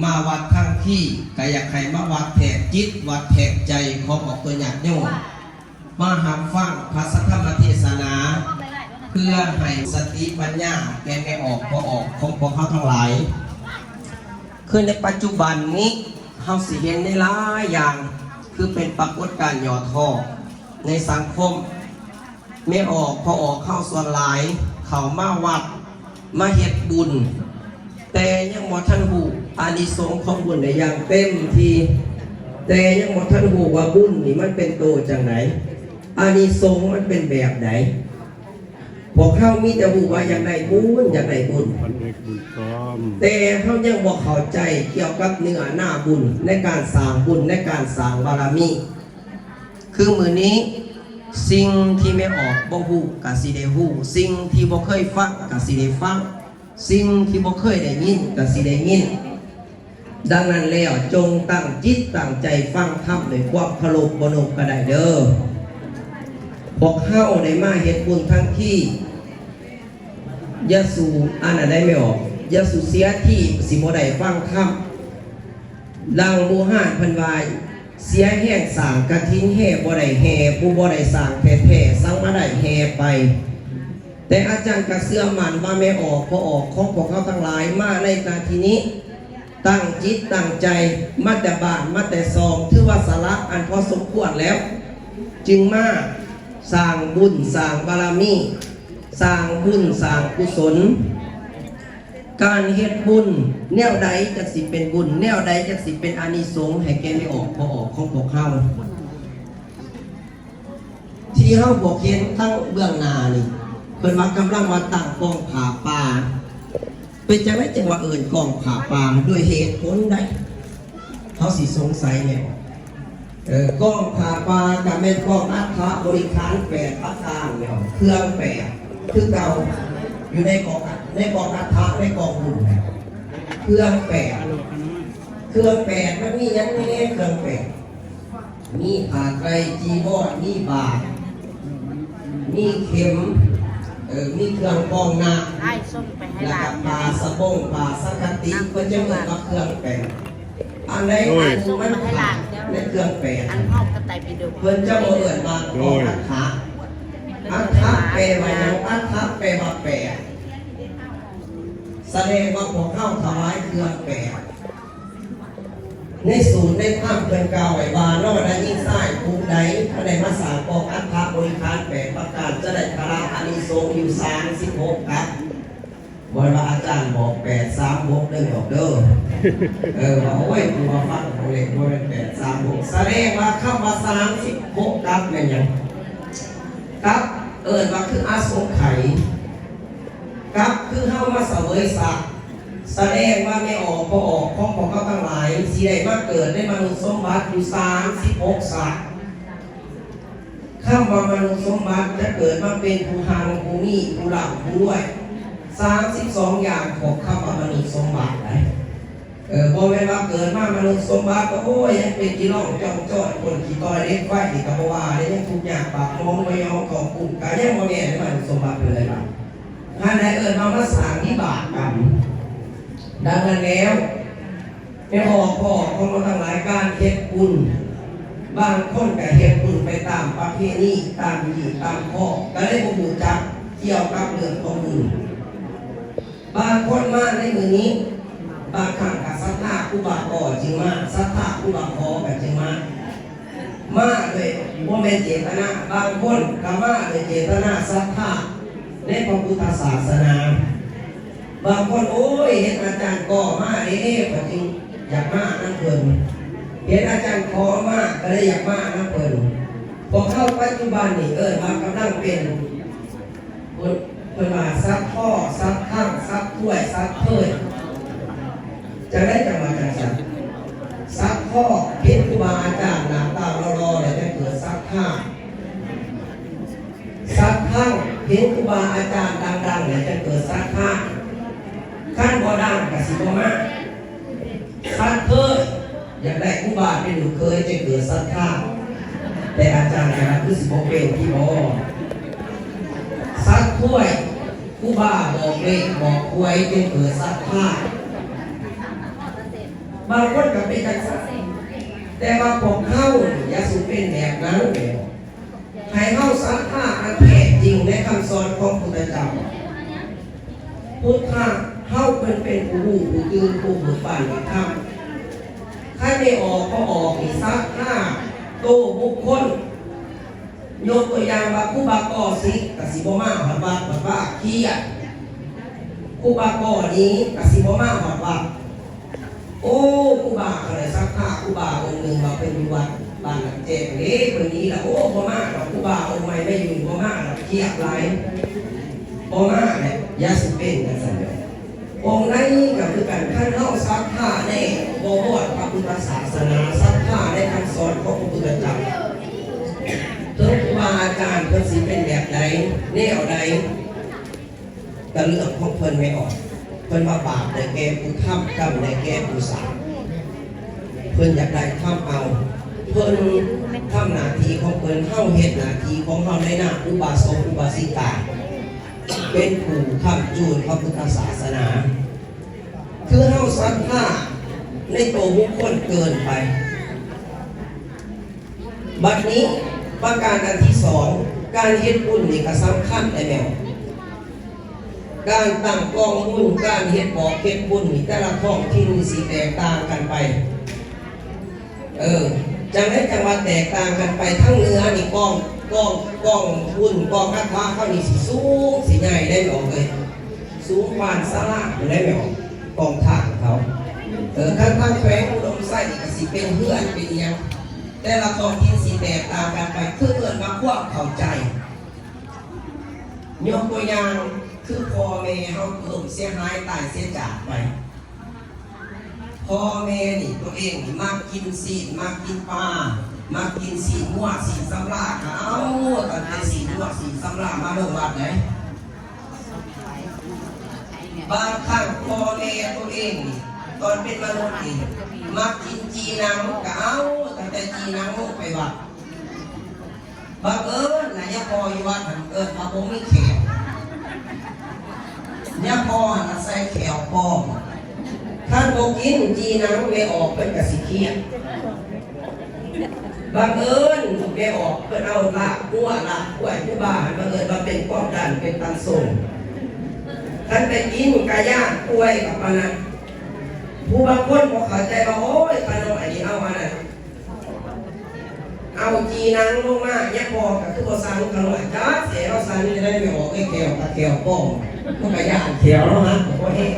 ມາວັດທັງທີ ກໍຢາກໃຫ້ມາວັດແທກຈິດ ວັດແທກໃຈຂອງພວກຕົວຍາດໂຍມ ມາຮັບຟັງພະສັດທຳມະເທດສະໜາ ເພື່ອໃຫ້ສະຕິປັນຍາແກ່ແມ່ອອກພໍ່ອອກຂອງພວກເຮົາທັງຫຼາຍ. ຄືໃນປັດຈຸບັນນີ້ ເຮົາຊິເຫັນໃນຫຼາຍຢ່າງ ຄືເປັນປາກົດການຫຍໍ້ທໍ້ໃນສັງຄົມ. ແມ່ອອກພໍ່ອອກເຮົາສ່ວນຫຼາຍເຂົ້າມາວັດ ມາເຮັດບຸນ ແຕ່ຍັງບໍ່ທັນຮູ້ອານິສົງຂອງບຸນໄດ້ຢ່າງເຕັມທີ່ ແຕ່ຍັງບໍ່ທັນຮູ້ວ່າບຸນນີ້ມັນເປັນໂຕຈັ່ງໃດ ອານິສົງມັນເປັນແບບໃດ. ພວກເຮົາມີແຕ່ຮູ້ວ່າຢາກໄດ້ບຸນ ຢາກໄດ້ບຸນ ພັນເອກບຸນກອມ ແຕ່ເຮົາຍັງບໍ່ເຂົ້າໃຈກ່ຽວກັບເນື້ອນາບຸນ ໃນການສ້າງບຸນ ໃນການສ້າງບາລະມີ. ຄືມື້ນີ້ ສິ່ງທີ່ແມ່ອອກບໍ່ຮູ້ກະຊິໄດ້ຮູ້ ສິ່ງທີ່ບໍ່ເຄີຍຟັງກະຊິໄດ້ຟັງ ສິ່ງທີ່ບໍ່ເຄີຍໄດ້ຍິນກະຊິໄດ້ຍິນ. ດັ່ງນັ້ນແລ້ວ ຈົ່ງຕັ້ງຈິດຕັ້ງໃຈຟັງທຳດ້ວຍຄວາມເຄົາລົບບໍ່ນົບກະໄດ້ເດີ້. ພວກເຮົາໄດ້ມາເຮັດບຸນທັງທີ ຢ່າສູ່ອັນນັ້ນໄດ້ແມ່ອອກ ຢ່າສູ່ເສຍທີຊິບໍ່ໄດ້ຟັງທຳ. ດັ່ງບູຮານເພິ່ນວ່າ ເສຍແຮງສ້າງກະຖິນແຮ່ບໍ່ໄດ້ແຫ່ ຜູ້ບໍ່ໄດ້ສ້າງແທ້ໆ ສັງມາໄດ້ແຫ່ໄປ. ແຕ່ອາຈານກໍເຊື່ອໝັ້ນວ່າແມ່ອອກພໍ່ອອກຂອງພວກເຮົາທັງຫຼາຍມາໃນນາທີນີ້ ຕັ້ງຈິດຕັ້ງໃຈມາແຕ່ບ້ານມາແຕ່ຊ່ອງ ຖືວ່າສະຫຼະອັນພໍສົມຄວນແລ້ວ ຈຶ່ງມາສ້າງບຸນສ້າງບາລະມີ ສ້າງບຸນສ້າງກຸສົນ. ການເຮັດບຸນແນວໃດຈັກຊິເປັນບຸນ ແນວໃດຈັກຊິເປັນອານິສົງໃຫ້ແກ່ແມ່ອອກພໍ່ອອກຂອງພວກເຮົາ ທີ່ເຮົາພວກເຫັນທັງເບື້ອງໜ້ານີ້ ເພິ່ນວ່າກຳລັງວ່າຕັ້ງກອງຜ້າປ່າ. ເປັນຈັ່ງໃດຈຶ່ງວ່າເອີ້ນກອງຜ້າປ່າ ດ້ວຍເຫດຜົນໃດ? ເຮົາຊິສົງໄສແນວ ເອີ ກອງຜ້າປ່າກໍແມ່ນກອງອັດຖະບໍລິຂານແປດປະການແລ້ວ ເຄື່ອງແປດຄືເກົ່າ ຢູ່ໃນກອງ ໃນກອງອັດຖະ ໃນກອງບຸນ ເຄື່ອງແປດ ເຄື່ອງແປດມັນມີຫຍັງແດ່? ເຄື່ອງແປດ ມີຜ້າໄຕຣ ຈີວອນ ມີບາດ ມີເຂັມ ເອີ ມີເຄື່ອງກອງນ້ຳ ອ້າຍສົ່ງໄປໃຫ້ຫຼານ ແລ້ວກໍຜ້າສະບົງ ຜ້າສັງຄະຕິ ເພິ່ນຈະເອີ້ນວ່າເຄື່ອງແປດ. ອັນໃດອັນມັນຂາດໃນເຄື່ອງແປດ ອັນຮອບກະໄຕປິດົກ ເພິ່ນຈະບໍ່ເອີ້ນວ່າຂອງອັດຖະ. ອັດຖະແປວ່າຫຍັງ? ອັດຖະແປວ່າແປດ ສະແດງວ່າພວກເຮົາຖວາຍເຄື່ອງແປດ. ໃນສູດໃນທຳເພິ່ນກ່າວໄວ້ວ່າ ເນາະ ນາຍິງຊາຍຜູ້ໃດ ຖ້າໄດ້ມາສ້າງກອງອັດຖະບໍລິຂານແປດປະການ ຈະໄດ້ພະລາອານິສົງຢູ່ສາມສິບຫົກກັບ. ບໍ່ແມ່ນວ່າອາຈານບອກແປດສາມຫົກເດີ້ ອອກເດີ້ ເອີ ວ່າ ໂອ້ຍ ຜູ້ມາຟັງຂອງເລກບໍ່ແມ່ນແປດສາມຫົກ. ສະແດງວ່າຄຳວ່າສາມສິບຫົກກັບແມ່ນຫຍັງ? ກັບເອີ້ນວ່າຄືອະສົງໄຂ ກັບຄືເຮົາມາສະເຫວີຍສັກ ສະແດງວ່າແມ່ອອກພໍ່ອອກຂອງພວກເຮົາທັງຫຼາຍ ຊິໄດ້ມາເກີດໃນມະນຸດສົມບັດຢູ່ສາມສິບຫົກສັກ. ຄຳວ່າມະນຸດສົມບັດຈະເກີດມາເປັນຜູ້ຮັ່ງຜູ້ມີ ຜູ້ລ່ຳຜູ້ລວຍ ສາມສິບສອງຢ່າງຂອງຄຳວ່າມະນຸດສົມບັດໄດ໋. ເອີ ບໍ່ແມ່ນວ່າເກີດມາມະນຸດສົມບັດກໍ ໂອ້ຍ ຍັງເປັນຂີ້ລ່ອງຈ້ອງຈ້ອນ ຄົນຂີ້ຕ້ອຍເຫຼັກໄຟນີ້ກໍບໍ່ວ່າເດ້ ຍັງທຸກຍາກປາກໝອງບໍ່ຍອມຂອບຄຸນ ກໍຍັງບໍ່ແມ່ນໃນມະນຸດສົມບັດເພິ່ນເລີຍວ່າ ອັນໃດເອີ້ນວ່າມາສ້າງວິບາກກັນ. ດັ່ງນັ້ນແລ້ວ ແມ່ອອກພໍ່ອອກຂອງເຮົາທັງຫຼາຍ ການເຮັດບຸນ ບາງຄົນກໍເຮັດບຸນໄປຕາມປະເພນີ ຕາມຮີດຕາມຄອງ ກໍເລີຍບໍ່ຮູ້ຈັກກ່ຽວກັບເລື່ອງຂອງບຸນ. ບາງຄົນມາໃນມື້ນີ້ ບາງຄັ້ງກໍສັດທາຄູບາກໍຈຶ່ງມາ ສັດທາຄູບາຂໍກໍຈຶ່ງມາ ມາໂດຍບໍ່ແມ່ນເຈດຕະນາ. ບາງຄົນກໍມາໂດຍເຈດຕະນາສັດທາໃນພະພຸດທະສາສະໜາ. ບາງຄົນ ໂອ້ຍ ເຫັນອາຈານກໍມາເດ້ ກໍຈຶ່ງຢາກມານຳເພິ່ນ ເຫັນອາຈານຂໍມາ ກໍເລີຍຢາກມານຳເພິ່ນ. ພວກເຮົາປັດຈຸບັນນີ້ເອີ້ນວ່າກຳລັງເປັນ ເພິ່ນ ເພິ່ນວ່າສັດທໍ່ ສັດທັງ ສັດຖ້ວຍ ສັດເທີຍ ຈັ່ງໃດຈັ່ງວ່າຈັ່ງຊັ້ນ? ສັດທໍ່ ເຫັນຄູບາອາຈານໜ້າຕາຫຼໍ່ໆ ແລ້ວຈັ່ງເກີດສັດທາ. ສັດທັງ ເຫັນຄູ ວ່າອາຈານດັງໆ ແລ້ວຈະເກີດສັດທາ, ຄັນບໍ່ດັງກໍຊິບໍ່ມາ. ສັດເຄີຍຢາກໄດ້ຄູບາເປັນລູກເຂີຍ ຈະເກີດສັດທາ, ແຕ່ອາຈານກໍຄືຊິບໍ່ເປັນທີ່ບໍ່. ສັດຖ້ວຍ, ຄູບາບອກເລກບອກຫວຍ ຈຶ່ງເກີດສັດທາ. ບາງຄົນກໍເປັນຈັງຊັ້ນ, ແຕ່ວ່າພວກເຮົາຢ່າສູ່ເປັນແບບນັ້ນແຫຼະ. ໃຫ້ເຮົາສັດທາອັນແທ້ຈິງໃນຄຳສອນຂອງພຸດທະເຈົ້າ. ພຸດທະເຮົາເພິ່ນເປັນຜູ້ຮູ້ຜູ້ຕື່ນ ຜູ້ເບີກບານໃນທຳ. ໃຜໄດ້ອອກກໍອອກນີ້ ສັດທາໂຕບຸກຄົນ. ຍົກຕົວຢ່າງວ່າຄູບາກໍສິກກໍຊິບໍ່ມາຮອດວັດ ບັດວ່າຄຽດ. ຄູບາກໍນີ້ກໍຊິບໍ່ມາຮອດວັດ. ໂອ້ ຄູບາກໍໄດ້ສັດທາຄູບາອົງໜຶ່ງວ່າເພິ່ນຢູ່ວັດບ້ານນ້ຳແຈ້ງເດ້ ເພິ່ນນີ້ລະ ໂອ້ ບໍ່ມາດອກ ຄູບາອົງໃໝ່ມາຢູ່ບໍ່ມາດອກ ຄຽດຫຼາຍ ບໍ່ມາແຫຼະ. ຢ່າສູ່ເປັນຈັ່ງຊັ້ນເດີ. ອົງໃດກໍຄືກັນ ຄັນເຮົາສັດທາໃນບໍວອດພະພຸດທະສາສະໜາ ສັດທາໃນຄຳສອນຂອງພະພຸດທະເຈົ້າ ເຖິງຄູບາອາຈານເພິ່ນຊິເປັນແບບໃດ ແນວໃດ ກໍເລື່ອງຂອງເພິ່ນແມ່ອອກ. ເພິ່ນວ່າບາບໄດ້ແກ່ຜູ້ທຳ ກຳໄດ້ແກ່ຜູ້ສ້າງ. ເພິ່ນຢາກໄດ້ທຳເອົາ, ເພິ່ນທຳໜ້າທີ່ຂອງເພິ່ນ, ເຮົາເຮັດໜ້າທີ່ຂອງເຮົາໃນນາມອຸບາສົກອຸບາສິກາ ເປັນຜູ້ຄ້ຳຈູນພະພຸດທະສາສະໜາ. ຄືເຮົາສັດທາໃນໂຕບຸກຄົນເກີນໄປ. ບັດນີ້ປະການອັນທີສອງ ການເຮັດບຸນນີ້ກໍສຳຄັນແດ່ແມ່. ການຕັ້ງກອງບຸນ ການເຮັດບອກເຮັດບຸນນີ້ ແຕ່ລະທ້ອງຖິ່ນນີ້ຊິແຕກຕ່າງກັນໄປ. ເອີ ຈັ່ງໃດຈັ່ງວ່າແຕກຕ່າງກັນໄປ. ທາງເໜືອນີ້ກອງ ກອງ ກອງບຸນ ກອງອັດຖະເຂົານີ້ຊິສູງຊິໃຫຍ່ໄດ໋ແມ່ອອກເອີຍ, ສູງປານສາລາພຸ້ນໄດ໋ແມ່ອອກ ກອງທາງເຂົາ. ເອີ ທາງ ທາງແຂວງອຸດົມໄຊນີ້ກໍຊິເປັນເຮືອນເປັນຫຍັງ. ແຕ່ລະທ້ອງຖິ່ນຊິແຕກຕ່າງກັນໄປ ຄືເອີ້ນວ່າຄວາມເຂົ້າໃຈ. ຍົກຕົວຢ່າງຄືພໍ່ແມ່ເຮົາລົ້ມເສຍຫາຍຕາຍເສຍຈາກໄປ, ພໍ່ແມ່ນີ້ຕົວເອງນີ້ມັກກິນຊີ້ນ ມັກກິນປາ ມັກກິນຊີ້ນງົວຊີ້ນສຳລາ ກໍເອົາຕັ້ງແຕ່ຊີ້ນງົວຊີ້ນສຳລາມາລົງວັດເດ້. ບາງຄັ້ງພໍ່ແມ່ຕົວເອງນີ້ ຕອນເປັນມະນຸດນີ້ ມັກກິນຈີ່ໜັງ ກໍເອົາຕັ້ງແຕ່ຈີ່ໜັງລົງໄປວັດ. ບັງເອີນນະ ຍາພໍ່ຢູ່ວັດຫັ້ນເອີ້ນວ່າບໍ່ມີແຂ້ວ, ຍາພໍ່ຫັ້ນນະໃສ່ແຂ້ວປອມ. ຄັນບໍ່ກິນຈີ່ໜັງແມ່ອອກເພິ່ນກໍຊິຄຽດ. ບັງເອີນແມ່ອອກເພິ່ນເອົາລາກງົວລາກຄວາຍ ຄູບາຫັ້ນບັງເອີນວ່າເປັນຄວາມດັນເປັນຕັນສູງ, ຄັນໄປກິນກະຢ້ານປ່ວຍກັບປານນັ້ນ. ຜູ້ບາງຄົນບໍ່ເຂົ້າໃຈວ່າ ໂອ້ຍ ຂ້ານ້ອຍນີ້ເອົາອັນນັ້ນ ເອົາຈີ່ໜັງລົງມາ ຍາພໍ່ກໍຄືບໍ່ສັ່ງຂ້ານ້ອຍ ຈັກຊິເອົາສັ່ງຈັ່ງໃດ ແມ່ອອກເອີຍ ແຂ້ວກໍແຂ້ວປອມ ມັນກໍຢ້ານແຂ້ວເນາະ ມັນກໍບໍ່ແຮງ.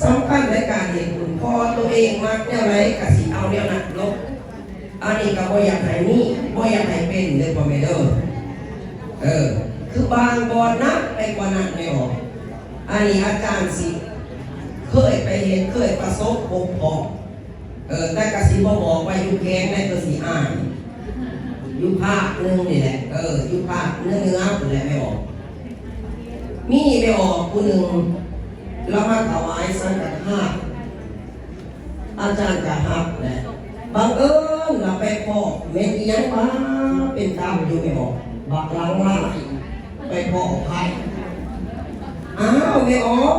ສຳຄັນໃນການເຮັດບຸນ ເພາະວ່າຕົວເອງມັກແນວໃດກໍຊິເອົາແນວນັ້ນລົງ. ອັນນີ້ກໍບໍ່ຢາກໃຫ້ມີ ບໍ່ຢາກໃຫ້ເປັນເດີພໍ່ແມ່ເດີ. ເອີ ຄືບາງບ່ອນໜັກໄປກວ່ານັ້ນແມ່ອອກ. ອັນນີ້ອາຈານຊິເຄີຍໄປເຮັດ ເຄີຍປະສົບພົບພໍ້. ເອີ ແຕ່ກະຊິບໍ່ບອກວ່າຢູ່ແຂວງໃດ ເພິ່ນຊິອ່ານ ຢູ່ພາກໜຶ່ງນີ້ແຫຼະ ເອີ ຢູ່ພາກເໜືອໆ ພຸ້ນແຫຼະແມ່ອອກ. ມີແມ່ອອກຜູ້ໜຶ່ງ ລາວມາຖວາຍສັງຄະທານ ອາຈານກະຮັບແຫຼະ. ບັງເອີນລາວໄປພໍ້ແມ່ນອີ່ຫຍັງຫວາ ເປັນຕາຢູ່ແມ່ອອກ ບັກຫຼັງລາວ ໄປພໍ້ໄພ້. ອ້າວ ແມ່ອອກ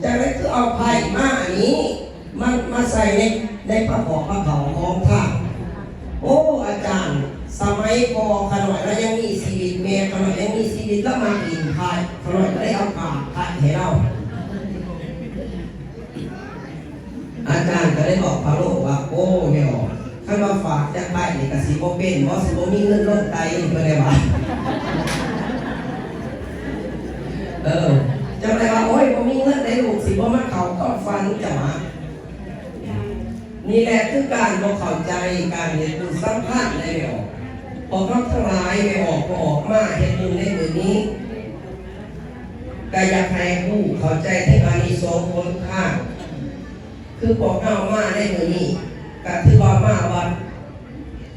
ຈັ່ງໃດຄືເອົາໄພ້ມາອັນນີ້ ມາ ມາໃສ່ໃນ ໃນພະເຄາະພະເຂົ້າຂອງທ່ານ. ໂອ້ ອາຈານ ສະໄໝພໍ່ຂ້ານ້ອຍລາວຍັງມີຊີວິດ ແມ່ຂ້ານ້ອຍຍັງມີຊີວິດ ລາວມັກຫຼິ້ນໄພ້ ຂ້ານ້ອຍກໍເລີຍເອົາປາກໄພ້ໃຫ້ລາວ. ອາຈານກໍເລີຍບອກພາໂລວ່າ ໂອ້ ແມ່ອອກ ຄັນວ່າຝາກຈັກໄພ້ນີ້ກໍຊິບໍ່ເປັນບໍ ຊິບໍ່ມີເງິນລົງໄຕ ເພິ່ນໄດ້ວ່າ. ເອີ ເຈົ້າໄດ້ວ່າ ໂອ້ຍ ບໍ່ມີເງິນໃດລູກ ຊິບໍ່ມາເຂົ້າຄວາມຝັນເຈົ້າຫວາ. ນີ້ແຫຼະຄືການບໍ່ເຂົ້າໃຈການເຮັດບຸນສຳຄັນໃນແມ່ອອກ. ພວກເຮົາທັງຫຼາຍແມ່ອອກກໍອອກມາເຮັດບຸນໃນມື້ນີ້ ກໍຢາກໃຫ້ຮູ້ເຂົ້າໃຈເຖິງອານິສົງຜົນຄ່າ. ຄືພວກເຮົາມາໃນມື້ນີ້ ກໍຖືວ່າມາວັດ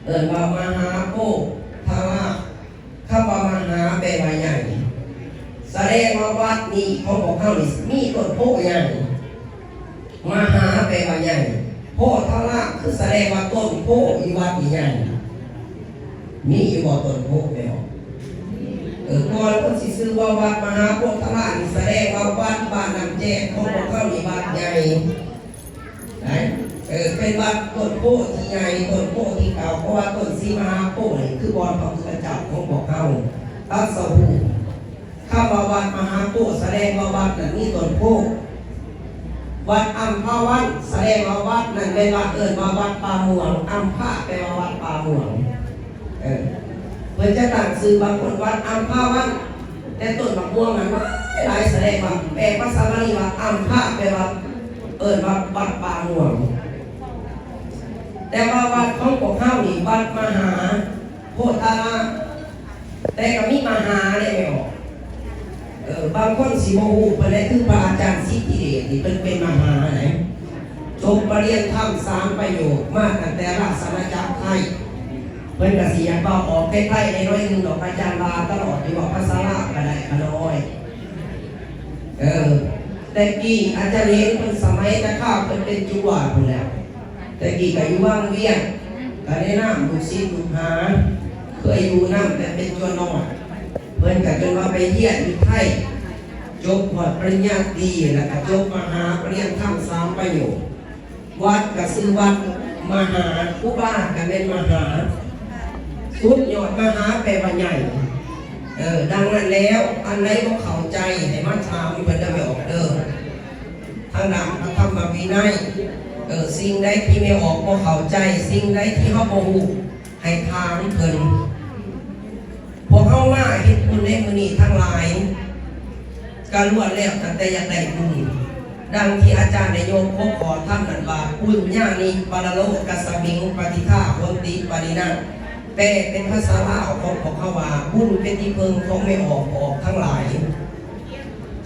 ເອີ້ນວ່າມະຫາໂພທາລາບ. ຄຳວ່າມະຫາແປວ່າ ສະແດງວ່າວັດນີ້ຂອງພວກເຮົານີ້ມີຕົ້ນໂພໃຫຍ່ ມະຫາແປວ່າໃຫຍ່ ໂພທະລະ ຄືສະແດງວ່າຕົ້ນໂພຢູ່ວັດນີ້ໃຫຍ່ ມີຢູ່ບໍ່ຕົ້ນໂພແມ່ນບໍ່? ເອີ ກ່ອນເພິ່ນຊິຊື່ວ່າວັດມະຫາໂພທະລະນີ້ ສະແດງວ່າວັດບ້ານນ້ຳແຈ້ງຂອງພວກເຮົານີ້ວັດໃຫຍ່ ໄດ້ ເອີ ເປັນວັດຕົ້ນໂພທີ່ໃຫຍ່ ຕົ້ນໂພທີ່ເກົ່າ ເພາະວ່າຕົ້ນສີມະຫາໂພນີ້ຄືບ່ອນພະພຸດທະເຈົ້າຂອງພວກເຮົາຕັດສະຮູ້. ຄຳວ່າວັດມະຫາໂພ ສະແດງວ່າວັດນັ້ນມີຕົ້ນໂພ. ວັດອັມພະວັນ ສະແດງວ່າວັດນັ້ນແມ່ນວັດ ເອີ້ນວ່າວັດປ່າມ່ວງ. ອັມພະ ແປວ່າວັດປ່າມ່ວງ. ເອີ ເພິ່ນຈະຕັ້ງຊື່ບາງຄົນວັດອັມພະວັນ ແຕ່ຕົ້ນໝາກມ່ວງນັ້ນຫຼາຍ ສະແດງວ່າ ແປພາສາບາລີວ່າອັມພະ ແປວ່າ ເອີ້ນວ່າວັດປ່າມ່ວງ. ແຕ່ວ່າວັດຂອງພວກເຮົານີ້ ວັດມະຫາໂພທາລາມ ແຕ່ກໍມີມະຫາເດ້ແມ່ອອກ. ເອີ ບາງຄົນຊິບໍ່ຮູ້ປານໃດ ຄືພະອາຈານສິດທິເດດນີ້ ເພິ່ນເປັນມະຫາໃດ ຈົບປະລິນຍາທຳສາມປະໂຫຍກ ມາຕັ້ງແຕ່ລາຊະອານາຈັກໄທ. ເພິ່ນກໍຊິຢາກເວົ້າອອກໄທໆແດ່ໜ້ອຍໜຶ່ງດອກ ອາຈານວ່າຕະຫຼອດຢູ່ວ່າພາສາລາວກໍໄດ້ຂະນ້ອຍ. ເອີ ແຕ່ກີ້ອາຈານເຫັນເພິ່ນສະໄໝແຕ່ຄາວເພິ່ນເປັນຈຸວາພຸ້ນແຫຼະ. ແຕ່ກີ້ກໍຢູ່ວັງວຽງ ກໍແນະນຳລູກສິດລູກຫາ ເຄີຍຢູ່ນຳແຕ່ເປັນຈົວນ້ອຍ. ເພິ່ນກໍຈົນວ່າໄປຮຽນຢູ່ໄທ ຈົບຮອດປະລິນຍາຕີ ແລ້ວກໍຈົບມະຫາປະລິນຍາທຳສາມປະໂຫຍກ. ວັດກໍຊື່ວັດມະຫາ ຄູບາກໍແມ່ນມະຫາ ສຸດຍອດມະຫາແປວ່າໃຫຍ່. ເອີ ດັ່ງນັ້ນແລ້ວ ອັນໃດບໍ່ເຂົ້າໃຈໃຫ້ມາຖາມເພິ່ນເດີແມ່ອອກເດີ ທາງດ້ານພະທຳມະວິໄນ. ເອີ ສິ່ງໃດທີ່ແມ່ອອກບໍ່ເຂົ້າໃຈ ສິ່ງໃດທີ່ເຮົາບໍ່ຮູ້ ໃຫ້ຖາມເພິ່ນ. ພວກເຮົາມາເຮັດບຸນໃນມື້ນີ້ທັງຫຼາຍ ກໍລ້ວນແລ້ວຕັ້ງແຕ່ຢາກໄດ້ບຸນ. ດັ່ງທີ່ອາຈານໄດ້ຍົກຫົວຂໍ້ທຳນັ້ນວ່າ ປຸນຍານິປະລະໂລກັດສະມິງ ປະທິທາໂຫນຕິປະລິນະ ແປເປັນພາສາລາວຂອງພວກເຮົາວ່າ ບຸນເປັນທີ່ເພິ່ງຂອງແມ່ອອກອອກທັງຫຼາຍ.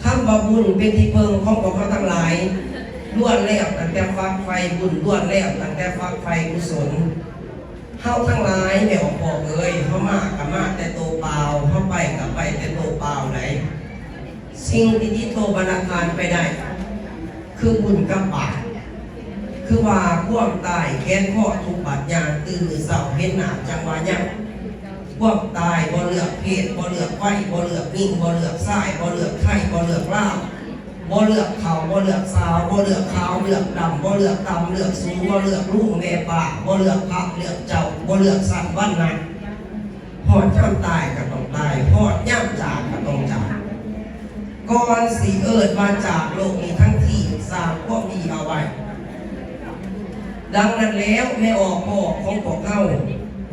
ຄຳວ່າບຸນເປັນທີ່ເພິ່ງຂອງພວກເຮົາທັງຫຼາຍ ລ້ວນແລ້ວຕັ້ງແຕ່ຝັກໃຝ່ບຸນ ລ້ວນແລ້ວຕັ້ງແຕ່ຝັກໃຝ່ກຸສົນ. ເຮົາທັງຫຼາຍແມ່ອອກເອີຍ ເຮົາມາກໍມາແຕ່ໂຕເປົ່າ ເຮົາໄປກໍໄປແຕ່ໂຕເປົ່າໃດ໋. ສິ່ງທີ່ຕິດໂຕບັນດາທ່ານໄປໄດ້ ຄືບຸນກັບບາບ ຄືວ່າຄວາມຕາຍແຂນຄໍທຸກບາດຍ່າງ ຕື່ນມື້ເຊົ້າເຫັນໜ້າຈັ່ງວ່າຍັງ. ຄວາມຕາຍບໍ່ເລືອກເພດ ບໍ່ເລືອກໄວ ບໍ່ເລືອກຍິງ ບໍ່ເລືອກຊາຍ ບໍ່ເລືອກໄທ ບໍ່ເລືອກລາວ ບໍ່ເລືອກເຖົ້າ ບໍ່ເລືອກສາວ ບໍ່ເລືອກຂາວເລືອກດຳ ບໍ່ເລືອກຕ່ຳເລືອກສູງ ບໍ່ເລືອກລຸງແມ່ປ້າ ບໍ່ເລືອກພະເລືອກເຈົ້າ ບໍ່ເລືອກຊັ້ນວັນນະ. ຮອດຍາມຕາຍກໍຕ້ອງຕາຍ ຮອດຍາມຈາກກໍຕ້ອງຈາກ. ກ່ອນຊິເອີ້ນວ່າຈາກໂລກນີ້ທັງທີ ສ້າງຄວາມດີເອົາໄວ້. ດັ່ງນັ້ນແລ້ວ ແມ່ອອກພໍ່ອອກຂອງພວກເຮົາ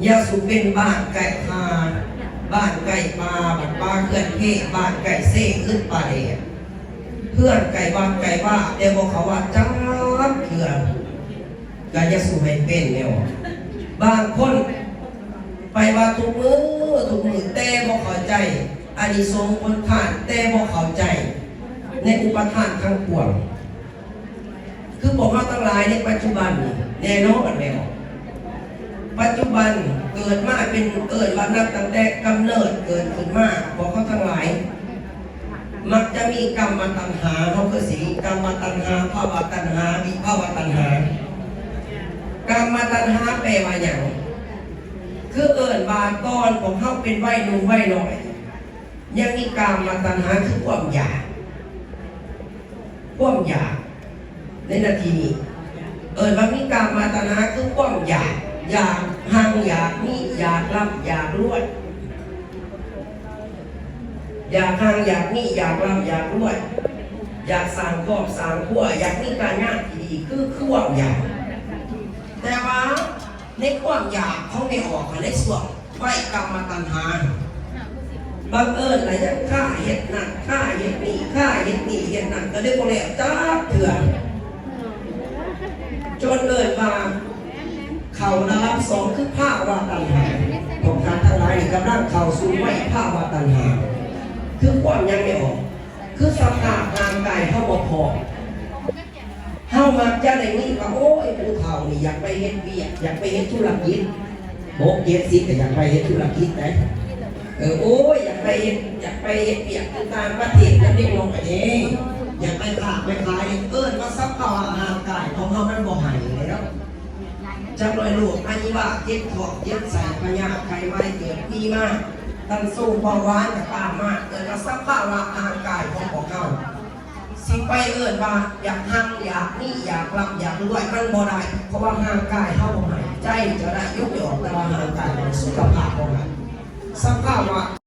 ຢ່າສູ່ເປັນບ້ານໃກ້ທ່າ ບ້ານໃກ້ປ່າ ບ້ານປ່າເຮືອນເພ ບ້ານໃກ້ເຊ ອຶດປ່າແດດ ເຮືອນໃກ້ວັດໃກ້ວາ ແຕ່ບໍ່ເຂົ້າວັດຈັກເທື່ອ. ກໍຢ່າສູ່ໃຫ້ເປັນແນວ ບາງຄົນໄປວັດທຸກມື້ ທຸກມື້ ແຕ່ບໍ່ເຂົ້າໃຈອານິສົງຜົນທານ ແຕ່ບໍ່ເຂົ້າໃຈໃນອຸປະທານທັງປວງ. ຄືພວກເຮົາທັງຫຼາຍໃນປັດຈຸບັນນີ້ ແນ່ນອນແລ້ວ ປັດຈຸບັນເກີດມາເປັນ ເອີ້ນວ່ານັບຕັ້ງແຕ່ກຳເນີດເກີດຂຶ້ນມາ ພວກເຮົາທັງຫຼາຍ ມັກຈະມີກຳມະຕັນຫາ ເຮົາຄືຊິມີກຳມະຕັນຫາ ພະວະຕັນຫາ ວິພະວະຕັນຫາ. ກຳມະຕັນຫາແປວ່າຫຍັງ? ຄືເອີ້ນວ່າຕອນພວກເຮົາເປັນໄວໜຸ່ມໄວນ້ອຍ ຍັງມີກາມະຕັນຫາ ຄືຄວາມຢາກ ຄວາມຢາກ ໃນນາທີນີ້ ເອີ້ນວ່າມີກາມະຕັນຫາ ຄືຄວາມຢາກ ຢາກຮັ່ງ ຢາກມີ ຢາກລ່ຳ ຢາກລວຍ ຢາກຮັ່ງ ຢາກມີ ຢາກລ່ຳ ຢາກລວຍ ຢາກສ້າງຄອບສ້າງຄົວ ຢາກມີການງານທີ່ດີ ຄື ຄືຄວາມຢາກ. ແຕ່ວ່າໃນຄວາມຢາກຂອງແມ່ອອກ ໃນຊ່ວງໄວກາມະຕັນຫາ ບັງເອີນລະຍັງຄາເຮັດນັ້ນ ຄາເຮັດນີ້ ຄາເຮັດນີ້ ເຮັດນັ້ນ ກໍເລີຍບໍ່ແລ້ວຈັກເທື່ອ. ຈົນເອີ້ນວ່າເຂົ້າລະດັບສອງ ຄືພະວະຕັນຫາ. ພວກທ່ານທັງຫຼາຍນີ້ກຳລັງເຂົ້າສູ່ໄວພະວະຕັນຫາ ຄືຄວາມຫຍັງແມ່ອອກ? ຄືສະພາບຮ່າງກາຍເຮົາບໍ່ພ້ອມ. ເຮົາມັກຈະໄດ້ຍິນວ່າ ໂອ້ຍ ຜູ້ເຖົ້ານີ້ຢາກໄປເຮັດວຽກ ຢາກໄປເຮັດທຸລະກິດ ຫົກເຈັດສິບກໍຢາກໄປເຮັດທຸລະກິດໄດ໋. ເ ເອີ ໂອ້ຍ ຢາກໄປເຮັດ ຢາກໄປເຮັດວຽກຢູ່ຕ່າງປະເທດກັບເດັກນ້ອຍເດ້ ຢາກໄປຄ້າໄປຂາຍ ເອີ້ນວ່າສະພາວະຮ່າງກາຍຂອງເຮົາມັນບໍ່ໃຫ້ແລ້ວ. ຈັກໜ້ອຍໂລກພະຍາບາດ ເຈັບທ້ອງເຈັບໄສ້ ພະຍາດໄຂ້ຫວັດເກີດມີມາ ທັນສູງເບົາຫວານກໍຕາມມາ ເອີ້ນວ່າສະພາວະຮ່າງກາຍຂອງພວກເຮົາ ຊິໄປເອີ້ນວ່າຢາກຮັ່ງ ຢາກມີ ຢາກລ່ຳ ຢາກລວຍ ມັນບໍ່ໄດ້ ເພາະວ່າຮ່າງກາຍເຮົາບໍ່ໃຫ້. ໃຈຈະໄດ້ຍົກຍອກ ແຕ່ວ່າຮ່າງກາຍ ສຸຂະພາບບໍ່ໃຫ້. ສະພາວະ